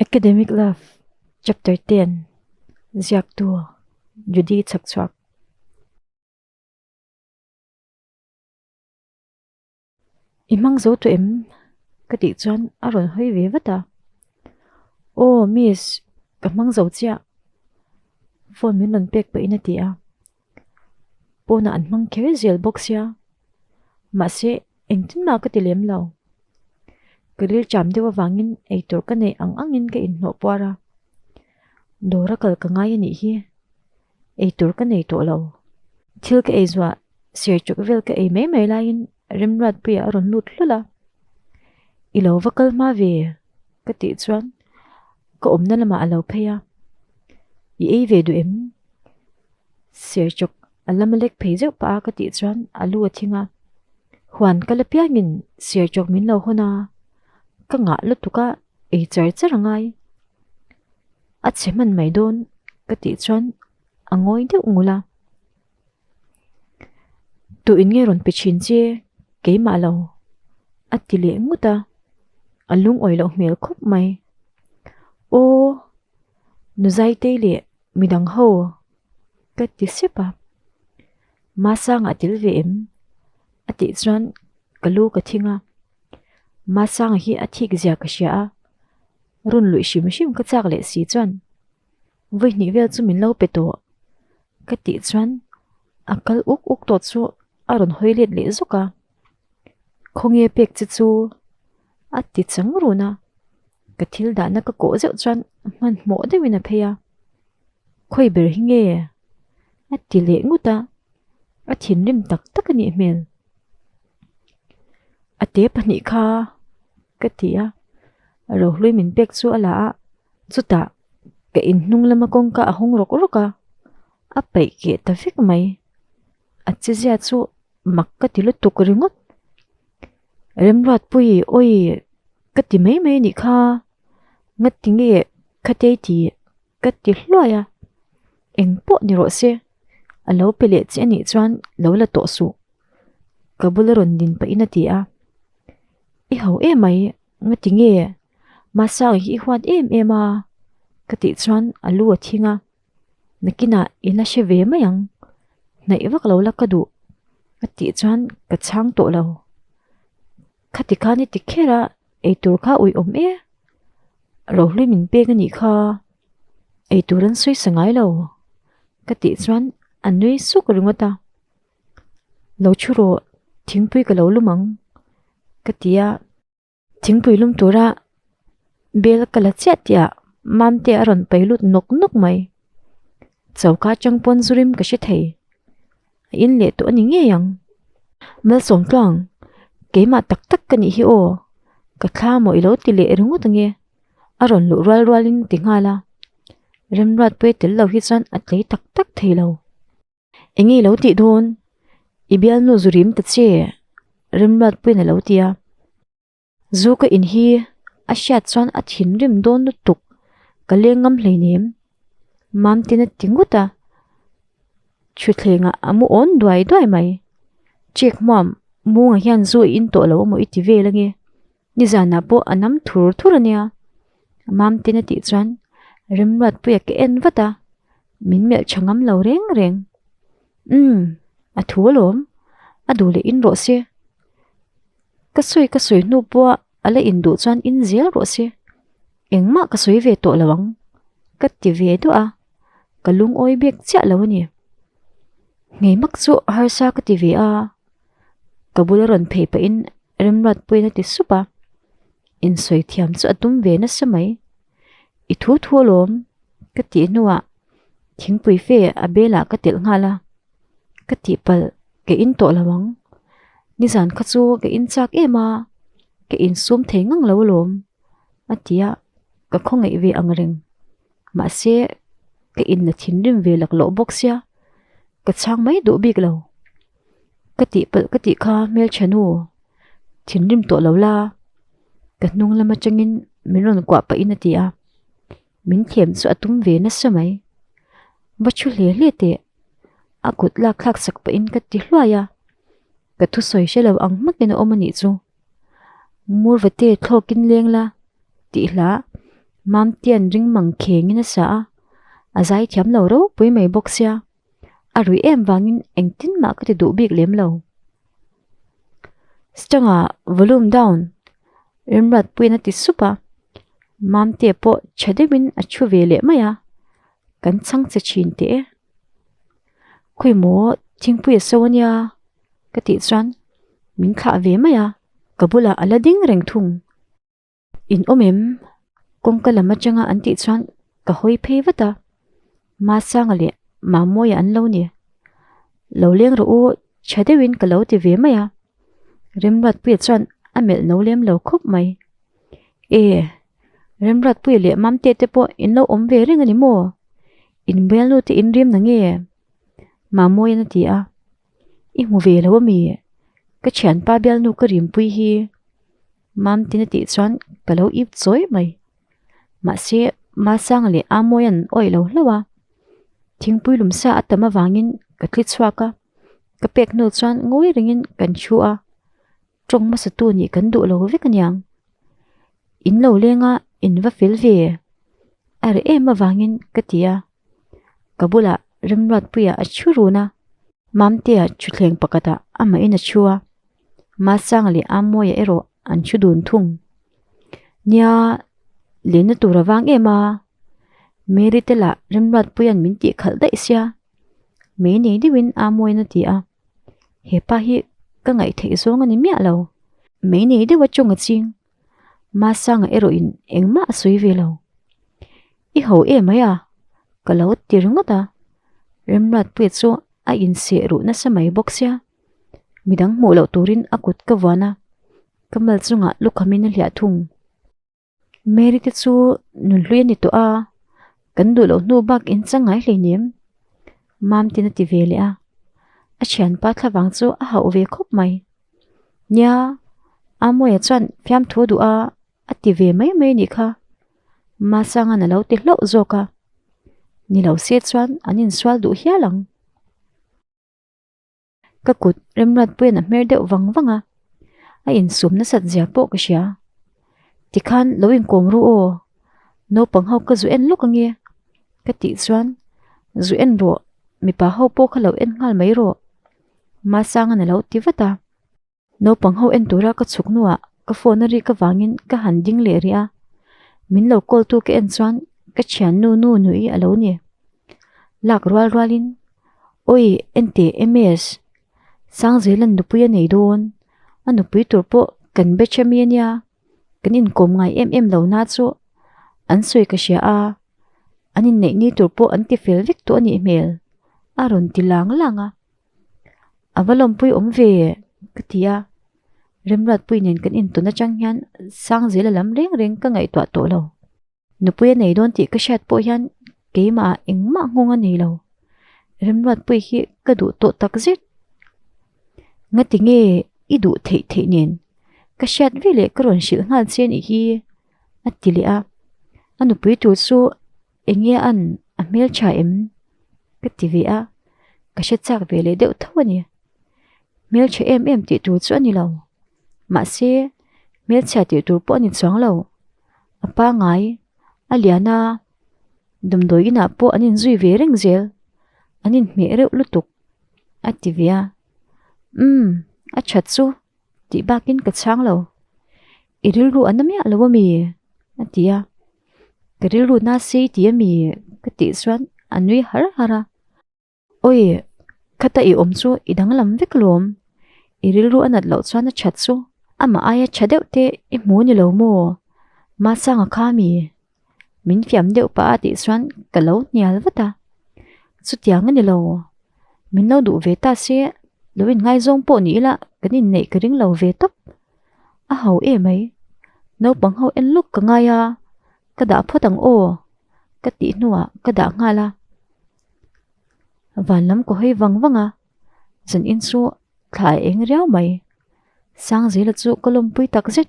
Academic Love Chapter 10 Ziaktu Judy Chhakchhuak. I hmang zo tawh em? Ka tih chuan a rawn hawi ve vat a. Aw miss, ka hmang zo chiah. Phone min rawn pek pahin a ti a. Pawnah an hmang kher zel bawk sia. Mahse engtin mah ka ti lem lo. Ka ril cham deuh avangin eitur ka neih ang angin ka inhnawh puar a. Dawr a kal ka ngai a nih hi. Eitur ka nei tawh lo. Thil ka ei zuah ser chuk vel ka ei mai mai laiin Remruatpuia a rawn lut hlawlh a. I lo va kal hma ve ka tih chuan ka awmna lamah a lo phei a. I ei ve duh em? Ser chuk a lama lek phei zeuh pah a ka tih chuan a lu a thing a. Huan ka la piangin ser chuk min lo hawn a, ka ngah lutuk a ei char char a ngai. A chhe hman mai dawn ka tih chuan a ngawi deuh ngul a. Tu in nge rawn pe thin che keimah lo a ti leh ngut a, a lungawi loh hmel khawp mai. Aw Nuzaitei leh midang ho ka ti sep a, Masanga a tel ve em? a tih chuan ka lu ka thing a, Masanga hi a thik zia ka hria a. Run luih hrim hrim ka chak leh si chuan vawi hnih vel chu min lo pe tawh ka tih chuan a kal uk uk tawh chu a rawn hawi let leh zawk a, khawnge pek che chu a ti chang run a, ka thil dahna ka kawh zeuh chuan hmanhmawh deuhin a phei a, khawi ber hi nge a ti leh ngut a, a thinrim tak tak a nih hmel. A te pahnih kha ka ti a, rohlui min pek chu a la a, chutah ka inhnung lama kawngka a hawng rawk rawk a, a paih keh ta vek mai. A chezia chu mak ka ti lutuk ringawt. Remruatpui awi ka ti mai mai a nih kha, ngati nge khatei tih ka ti hluai a, eng pawh ni rawh se, a lo pe leh che a nih chuan lo la tawh suh. Ka bula rawn din pahin a ti a, I ho em mai, ngati nge Masang hi i huat em em a? ka tih chuan a lu a thing a, nakinah i la hre ve mai ang, hnaih vak lo la ka duh a tih chuan ka chhang tawh lo. Khati khan i ti kher a, eitur kha ui awm e, rohlui min pek a nih kha, eitur an sawi sa ngai lo ka tih chuan a nui suk ringawt a. Lo thu rawh, thingpui ka lo lum ang ka ti a, thingpui lum tura bel ka la chiah tih ah Mamte a rawn pai lut nawk nawk mai. Choka atang pawn zu rim ka hre thei, a in leh tawh a ni ngei ang. Malsawm tluang, keimah tak tak ka nih hi aw, ka thla maw i lo ti leh ringawt ange a rawn luh rual rualin ti nghal a, Remruatpuia tel lo hi chuan a tlei tak tak thei lo. Eng nge lo tih dawn? I bialnu zu rim ta che, Remruatpuiin a lo ti a. Zu ka in hi a hriat chuan a thinrim dawn lutuk, ka leng ngam hleinem. Mamtin a ti ngut a, thutthlengah a mu awn duai duai mai. Check hmuam, Munga hian zu a in tawh lo amaw i ti vel ange. Nizanah pawh a nam thur thur a nia. Mamtin a tih chuan Remruatpuia ka en vat a, min melh tha ngam lo reng reng. Umm, a thu alawm, a duh leh in rawh se. Ka sawi ka sawi hnu pawha a la induh chuan in zel rawh se. Engmah ka sawi ve tawh lo ang, ka ti ve duah a, ka lungawi bik chiah lo a ni. Ngeimak chu harsa ka ti ve a. Ka bula rawn phei pahin Remruatpuiin a ti sup a, insawi thiam chu a tum ve nasa mai. I thu thu alawm ka tih hnuah thingpui fe a belah ka telh nghal a, ka tihpalh ka in tawh lo ang. Nizan kha chu ka in chak em a, ka insum thei ngang lo alawm a ti a, ka khawngaih ve ang reng. Mahse ka inla thinrim ve laklawh bawk sia, ka chhang mai duh bik lo. Ka tihpalh ka tih kha hmeltha nu, thinrim tawh lo la, ka hnung lam atangin min rawn kuah pahin a ti a, min thlem chu a tum ve nasa mai. Va thu hle hle teh, a kut lak thlak sak pahin ka ti hluai a, ka thusawi hre lo ang hmakin a awm a nih chu. Murvate thlawkin leng la tih hla. Mamtian ring mang khengin a sa a, a zai thiam lo ropui mai bawk sia. A ruih em vangin engtin mah ka ti duh bik lem lo. Stanga volume down Remruatpuiin a ti sup a, Mamte pawh tha deuhin a thu ve leh mai a, kan chhang che thin teh e. Khawi maw thingpui a so ania ka tih chuan min thlah ve mai a, ka bulah a la ding reng thung. In awm em? Kawngka lam atanga an tih chuan ka hawi phei vat a, Masanga leh Mamawia an lo ni. Lo leng rawh u, tha deuhin ka lo ti ve mai a. Remruatpuia chuan a melh no lem lo khawp mai. E, Remruatpuia leh Mamte te pawh in lo awm ve reng a ni maw? In bialnu te in rim na nge? Mamawia'n a ti a. I hmu ve lo a mi? Ka thianpa bialnu ka rimpui hi. Mamtin a tih chuan ka lo ip chawi mai. Mahse, Masanga leh Amawia'n awih lo hlauh a. Thingpui lumsa a tam avangin ka thli chhuak a. Ka pek hnu chuan ngawi rengin kan thu a. Tawng hmasa tu nih kan duh lo vek aniang. In lo leng a, in va fel ve. A reh em avangin ka ti a. Ka bulah Remruatpuia a thu run a. Mamtea thuthleng pakhatah amahin a thu a. Masanga leh Amawia erawh an thu dun thung. Nia, lenna tur a vang em a. Mary te lah Remruatpuia'n min tih khalh daih sia. Mei nei deuhin Amawia'n a ti a. He pa hi ka ngaih theih zawng a ni miah lo. Mei nei deuha chawng a ching. Masanga erawhin engmah a sawi ve lo. I ho em mai a, ka lo ti ringawt a. Remruatpuia chu a inseh ruh nasa mai bawk sia. Midang hmuh loh turin a kut ka vuan a, ka mal chungah lukhamin a hliah thung. Mary te chu nunhlui a ni tawh a, kan duh loh hnu bak in chang ngai hleinem. Mamtin a ti ve leh a, a thianpa thlavang chu a hauh ve khawp mai. Nia, Amawia chuan fiamthu a duh a, a ti ve mai mai a nih kha. Masanga'n a lo ti hlauh zawk a, ni lo se chuan an insual duh hial ang. Ka kut Remruatpuia'n a hmer deuh vang vang a, a insum nasat zia pawh ka hria. Tikhan lo inkawm ru aw, naupang ho ka zu en lawk ange ka tih chuan zu en rawh, mipa ho pawh kha lo en nghal mai rawh Masanga'n a lo ti vat a. Naupang ho en tura ka chhuk hnuah ka phone a rik avangin ka han ding leh rih a, min lo call tu ka en chuan ka thiannu nu nui a lo ni. Lak rual rualin, Awi enteh MS, Sangzela'n nupui a nei dawn, a nupui tur pawh kan batch ami ania, kan inkawm ngai em em lo na chu an sawi ka hria a, an inneih ni tur pawh an ti fel vek tawh a nih hmel, a rawn ti lang lang a. A va lawmpui awm ve ka ti a, Remruatpui nen kan intawn atang hian Sangzela lam reng reng ka ngaihtuah tawh lo. Nupui a nei dawn tih ka hriat pawh hian keimah ah engmah nghawng a nei lo. Remruatpui hi ka duh tawh tak zet. Ngati nge i duh theih theih nen ka hriat ve leh ka rawn hrilh nghal che anih hi a ti leh a. A nupui tur chu Enge an a hmeltha em? Ka ti ve a, ka hre chak ve leh deuh tho a ni. Hmeltha em em tih tur chu a ni lo. Mahse, hmelchhia tih tur pawh a ni chuang lo. A pangai, a lian a, damdawi inah pawh an inzui ve reng zel. An inhmeh reuh lutuk, a ti ve a. Umm, a that chu. Tih bakin ka chhang lo. I rilru a na miah lo a mi? A ti a. Ka rilru na sei ti a mi? Ka tih chuan a nui har har a. Awi, khata i awm chu i danglam vek lawm. I rilru a nat loh chuan a that chu amah aia tha deuh te i hmu ni lo maw? Masanga kha mi? Min fiam deuh pah a tih chuan ka lo hnial vat a. Chutiang a ni lo. Min lo duh ve ta se, lo inngaizawng pawh ni ila kan inneih ka ring lo ve tawp. A ho em mai. Naupang ho en lawk ka ngai a, ka dah phawt ang aw ka tih hnuah ka dah nghal a. Van lam ka hawi vang vang a, zanin chu thla a eng riau mai. Sangzela chu ka lawmpui tak zet.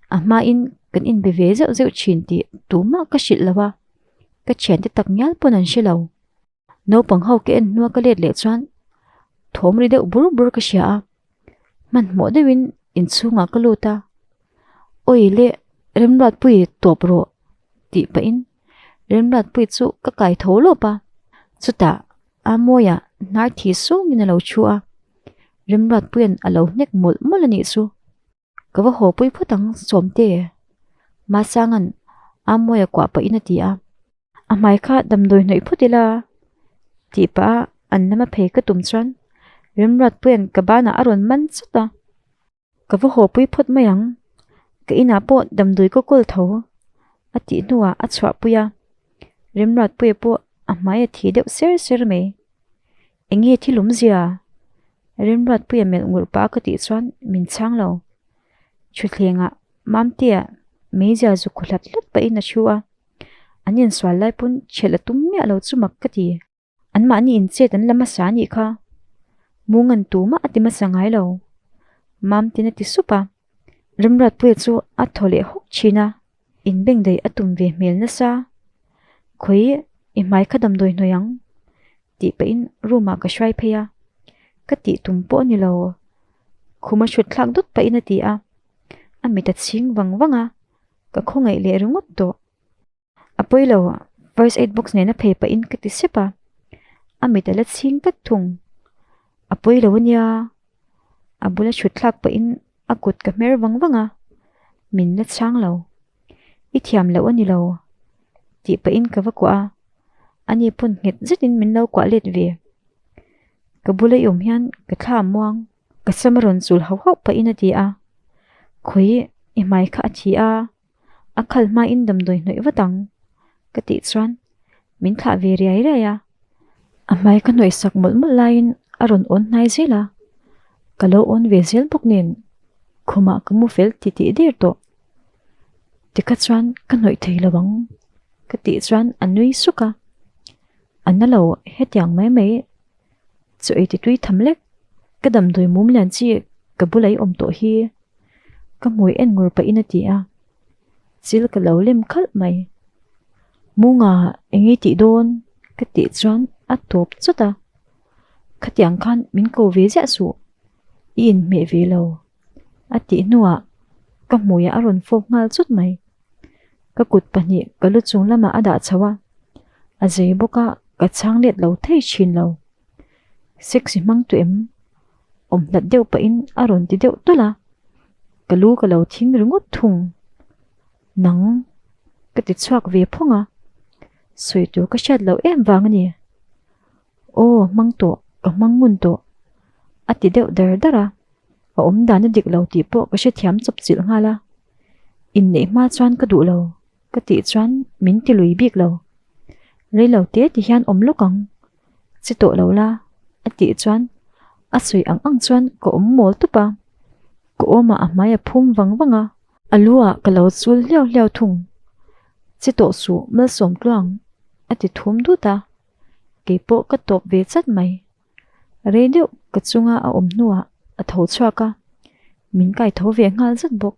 A hmain kan inbe ve zeuh zeuh thin tih tumah ka hrilh lo a, ka thiante tak ngial pawn an hre lo. Naupang ho ka en hnua ka let leh chuan thawm ri deuh bur bur ka hria a, hmanhmawh deuhin inchhungah ka lut a, Awi le Remruatpui tawp rawh. Tih pahin Remruatpuii chu ka kai tho lawp a, chutah Amawia hnar thi sungin a lo thu a, Remruatpuia'n a lo hnek mawlh mawlh a nih chu. Ka va haw pui phawt ang Sawmte, Masanga'n Amawia kuah pahin a ti a. A hmai kha damdawi hnawih phawt ila tih pah a an lama phei ka tum chuan Remruatpuia'n ka banah a rawn man chawt a. Ka va haw pui phawt mai ang, ka inah pawh damdawi ka kawl tho a tih hnuah a chhuah pui a, Remruatpuia pawh a hmai a thi deuh ser ser mai. Eng nge thil awmzia? Remruatpuia melh ngurh pah a ka tih chuan min chhang lo. Thutthlengah Mamtea meizia zuk khaw hlat hlat pahin a thu a, an insual lai pawn chhelh a tum miah lo chu mak ka ti. Anmahni inchet an la hmasa a nih kha. Mungan tumah a ti hmasa ngai lo. Mamtin a ti sup a. Remruatpuia chu a thaw leh hawk thin a, inbeng daih a tum ve hmel nasa. Khawi i hmai kha damdawi hnawih ang tih pahin room ah ka hruai phei a. Ka tih tum pawh a ni lo. Khum a hrut thlak dawt pahin a ti a. A mit a chhing vang vang a, ka khawngaih leh ringawt tawh. A pawi lo, first aid box nena phei pahin ka ti sep a, a mit a la chhing tlat thung. A pawi lo ania, a bula thut thlak pahin a kut ka hmer vang vang a, min la chhang lo. I thiam loh a ni lo, tih pahin ka va kuah a, ani pawn nghet zetin min lo kuah let ve. Ka bula i awm hian ka thla a muang. Ka sam a rawn chul hauh hauh pahin a ti a, Khawi i hmai kha a thi a, A khal hmain damdawi hnawih vat ang ka tih chuan min thlah ve riai riai a. A hmai ka hnawih sak mawlh mawlh laiin a rawn awn hnai zel a, ka lo awn ve zel bawk nen khumah ka mu fel ti tih der tawh. Tikha chuan ka hnawih thei lo ang ka tih chuan a nui suk a, a na lo hetiang mai mai Chaw ei ti tui tham lek, ka damdawi mum lian chi ka bula i awm tawh hi ka hmui en ngur pahin a ti a, chil ka lo lem khalh mai. Munga eng i tih dawn ka tih chuan a tawp chawt a, khatiang khan min ko ve ziah suh, i inhmeh ve lo a tih hnuah ka hmuiah a rawn fawk nghal chawt mai. Ka kut pahnih ka lu chung lamah a dah chho a, a zei bawk a ka chhang let lo thei thin lo. Sexy hmang tu em? Awm hlat deuh pahin a rawn ti deuh tawlh a, ka lu ka lo thing ringawt thung. Nang ka ti chhuak ve phawng a, sawi tur ka hriat loh em vang a ni. Aw hmang tawh, ka hmang ngun tawh a ti deuh dar dar a, a awm dan a dik lo tih pawh ka hrethiam chawp chilh nghal a. Inneih hma chuan ka duh lo ka tih chuan min ti lui bik lo. Rei lo te ti hian awm lawk ang, che tawh lo la a tih chuan a sawi ang ang chuan ka awm mawl tup a, ka awmah a hmai a phum vang vang a. A lu ah ka lo chul hliau hliau thung, che tawh suh malsawm tluang a ti thum dut a, keipawh ka tawp ve chat mai. Rei deuh ka chunga a awm hnuah a tho chhuak a, min kai tho ve nghal zat bawk.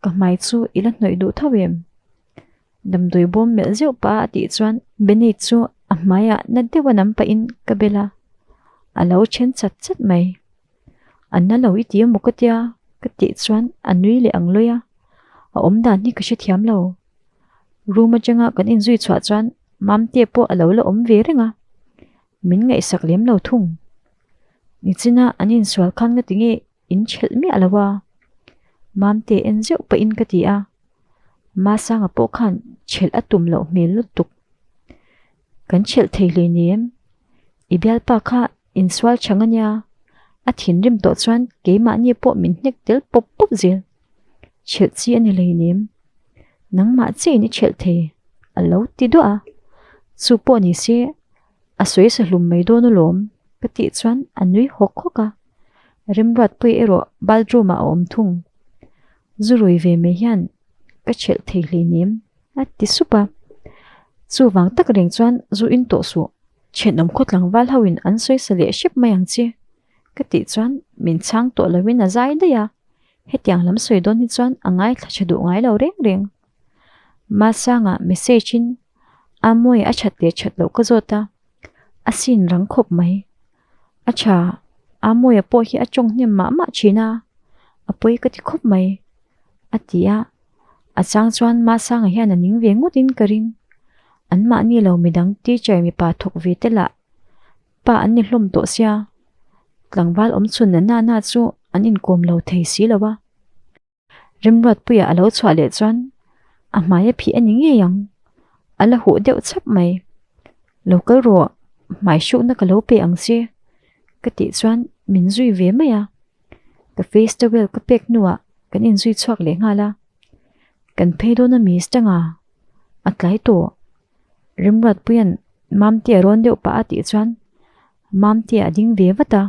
Ka hmai chu i la hnawih duh tho em? Damdawi bawm melh zeuh pah a tih chuan Benny chu a hmaiah na deuha nam pahin ka bel a, a lo then chat chat mai. A na lo i ti emaw ka tia ka tih chuan a nui leh ang lawi a, a awmdan hi ka hrethiam lo. Room atanga kan inzui chhuah chuan Mamte pawh a lo la awm ve reng a, min ngaihsak lem lo thung. Nichina an insual khan nga tinge in thelh miah lo a? Mamte en zeuh pahin ka ti a, Masanga pawh khan thelh a tum loh hmel lutuk. Kan thelh thei hleinem, i bialpa kha insual chhang a nia, a thinrim tawh chuan keimahni pawh min hnek tel pawp pawp zel. Thelh chi a ni hleinem. Nangmah chiahin i thelh thei a lo ti duah a, chu pawh ni se a sawi sa hlum mai dawn alawm ka tih chuan a nui hawk hawk a, Remruatpuii erawh bathroom ah a awm thung. Zu rui ve mai hian ka thelh thei hleinem a ti sup a, chuvang tak reng chuan zu in tawh suh, thenawm khaw tlangval ho in an sawi sa leh hrep mai ang che ka tih chuan min chhang tawh lo in a zai daih a. Hetiang lam sawi dawn hi chuan a ngaithla tha duh ngai lo reng reng. Masanga message in Amawii a that leh that loh ka zawt a, a sin rang khawp mai. A tha, Amawia pawh hi a tawng hnem mah mah thin a, a pawi ka ti khawp mai, a ti a. A chang chuan Masanga hian a ning ve ngawtin ka ring. Anmahni lo midang teacher mipa thawk ve te lah pa an ni hlawm tawh sia, tlangval awm chhun na na na chu an inkawm lo thei si lo a. Remruatpuia a lo chhuah leh chuan a hmai a phih a ni ngei ang, a la huh deuh chhap mai. Lo kal rawh, hmai hrukna ka lo pe ang che ka tih chuan min zui ve mai a. Ka face towel ka pek hnuah kan inzui chhuak leh nghal a. Kan phei dawn a mi stanga a tlai tawh. Remruatpuia'n Mamte a rawn deuh pah a tih chuan Mamte a ding ve vat a,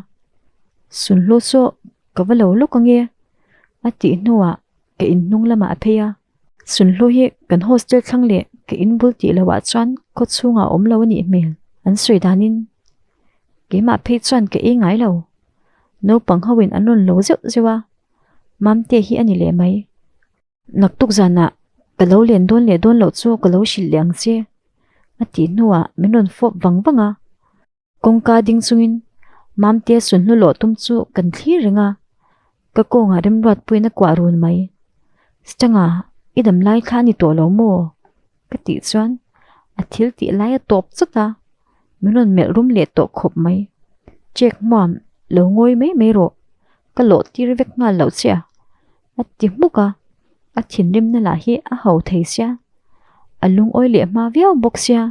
Sunhlu saw ka va lo lawk ange a tih hnuah ka in hnung lamah a phei a. Sunhlu hi kan hostel thlang leh ka in bul tih loh ah chuan khaw chhungah a awm lo a nih hmel an sawi danin keimah phei chuan ka ei ngai lo. Naupang ho in an rawn lo zeuh zeuh a, Mamte hi a ni leh mai. Naktuk zanah ka lo len dawn leh dawn loh chu ka lo hrilh leh ang che a tih hnuah min rawn fawp vang vang a. Kawngka ding chungin Mamte sunhlu lawh tum chu kan thlir reng a, ka kawngah remruatpuiin a kuah run mai. Stanga, i dam lai thla a ni tawh lo maw? Ka tih chuan a thil tih lai a tawp chawt a, min rawn melh rum leh tawh khawp mai. Check hmuam, lo ngawi mai mai rawh, ka lawh tir vek nghal loh che a, a ti hmuk a, a thinrimna lah hi a ho thei sia, a lungawi leh hma viau bawk sia,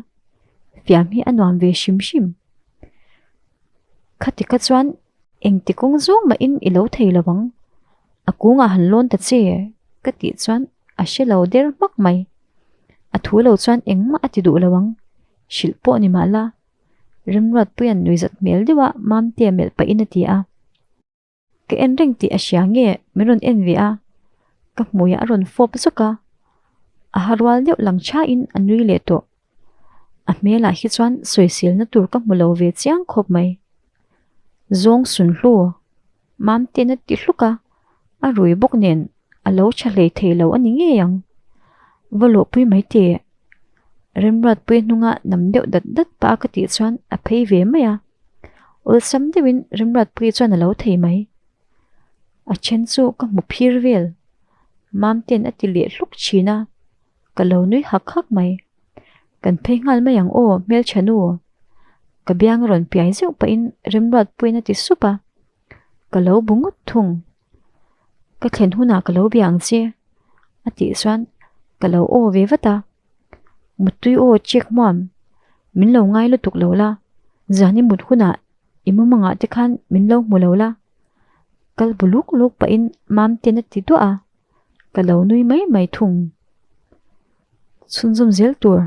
fiam hi a nuam ve hrim hrim. Khati kha chuan engti kawng zawng mahin i lo thei lo ang, a kungah han lawn ta che ka tih chuan a hre lo der hmak mai. A thu lo chuan engmah a ti duh lo ang, hrilh pawh ni mah la, Remruatpuia'n nuihzat hmel deuha Mamtea melh pahin a ti a. Ka en reng tih a hria nge min rawn en ve a, ka hmuiah a rawn fawp zawk a, a ha rual deuh lang thain a nui leh tawh. A hmelah hi chuan sawiselna tur ka hmu lo ve chiang khawp mai. Zawng Sunhlu, Mamten a ti hluk a, a rui bawk nen a lo tha hlei thei lo a ni ngei ang. Va lawhpui mai teh. Remruatpui hnunga nam deuh dat dat pah a ka tih chuan a phei ve mai a. Awlsam deuhin Remruatpuii chuan a lo thei mai. A then chu ka hmu phir vel. Mamten a ti leh hluk thin a, ka lo nui hak hak mai. Kan phei nghal mai ang aw hmeltha nu. Ka biang a rawn piai zeuh pahin Remruatpuiin a ti sup a, ka lo bu ngawt thung. Ka thlen hunah ka lo bia ang che a tih chuan ka lo aw ve vat a. Muttui aw check hmuam, min lo ngai lutuk lo la, zan i mut hunah i mumangah te khan min lo hmu lo la. Kal bu luk luk pahin Mamten a ti duah a, ka lo nui mai mai thung. Chhunzawm zel tur.